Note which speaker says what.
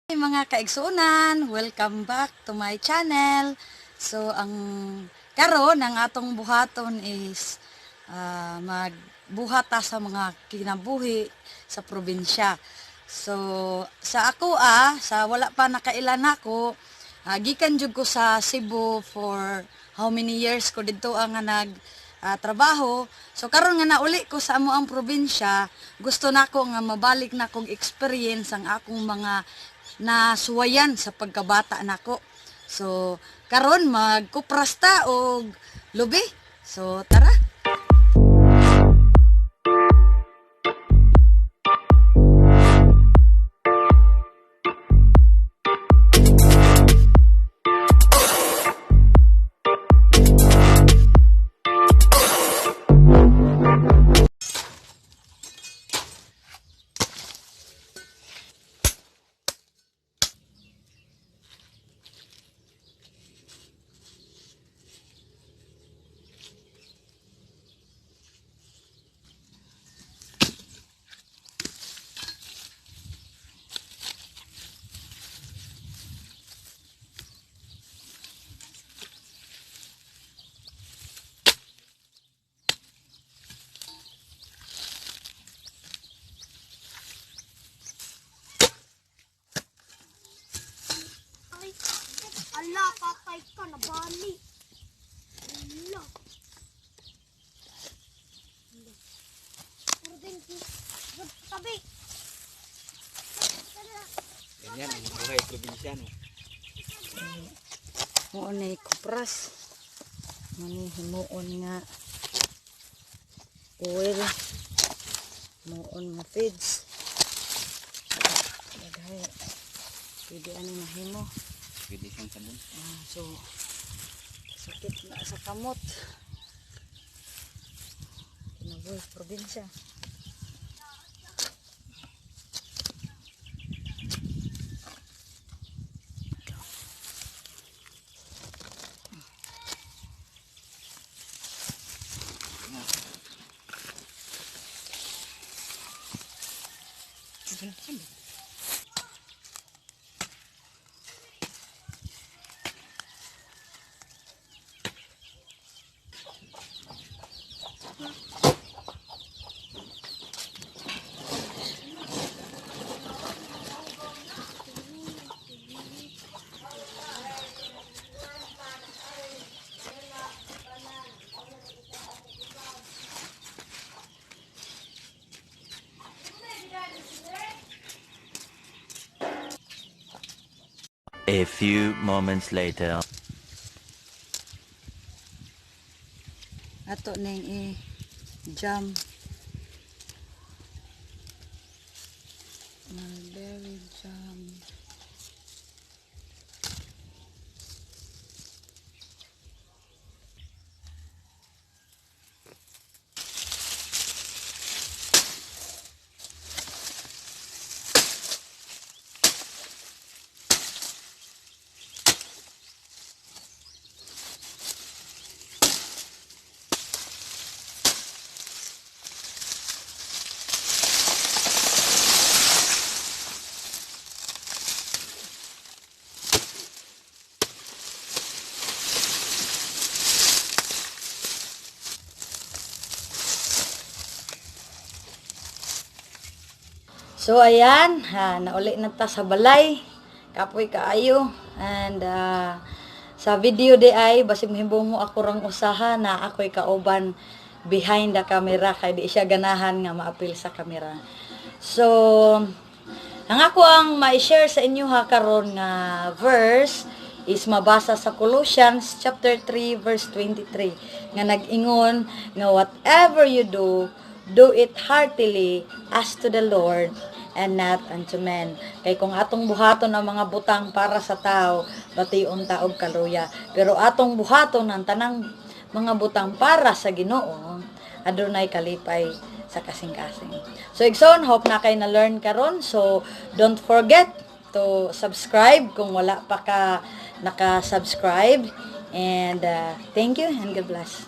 Speaker 1: Mga kaigsuonan, welcome back to my channel. So ang karon ang atong buhaton is magbuhat ta sa mga kinabuhi sa probinsya. So sa ako sa wala pa nakailan nako, gikan jud ko sa Cebu for how many years ko didto ang nga nag trabaho. So karon nga nauli ko sa amo ang probinsya, gusto nako nga mabalik na kog experience ang akong mga nasuwayan sa pagkabata nako. So karon magkupras ta og lubi. So tara.
Speaker 2: Ay, ala, patay ka, nabali. Ala. Pero din, tabi.
Speaker 3: Ganyan ang buhay probinsyano.
Speaker 1: Mao ni kupras. Mani himuon nga oil. Muon nga feeds. Lagay. Pwede ani mahimo.
Speaker 3: Pwede siyang sabon.
Speaker 1: So sakit na sa kamot. Kinabuhi probinsya.
Speaker 4: A few moments later.
Speaker 1: Ato ning i-jam. Mulberry jam. So ayan, ha, nauli na ta sa balay. Kapoy kaayo. And sa video di ay basig mahibong mo ako rang usaha na ako'y kauban behind the camera kay di siya ganahan nga maapil sa camera. So ang ako ang ma-share sa inyo ha karon nga verse is mabasa sa Colossians chapter 3 verse 23 nga nag-ingon nga whatever you do, do it heartily as to the Lord and not unto men. Kay kung atong buhaton ang mga butang para sa tao, bation ta og kaluya. Pero atong buhaton ang tanang mga butang para sa Ginoo, adunay kalipay sa kasing-kasing. So igsoon, hope na kay na-learn karon. So don't forget to subscribe kung wala pa ka naka-subscribe. And thank you and God bless.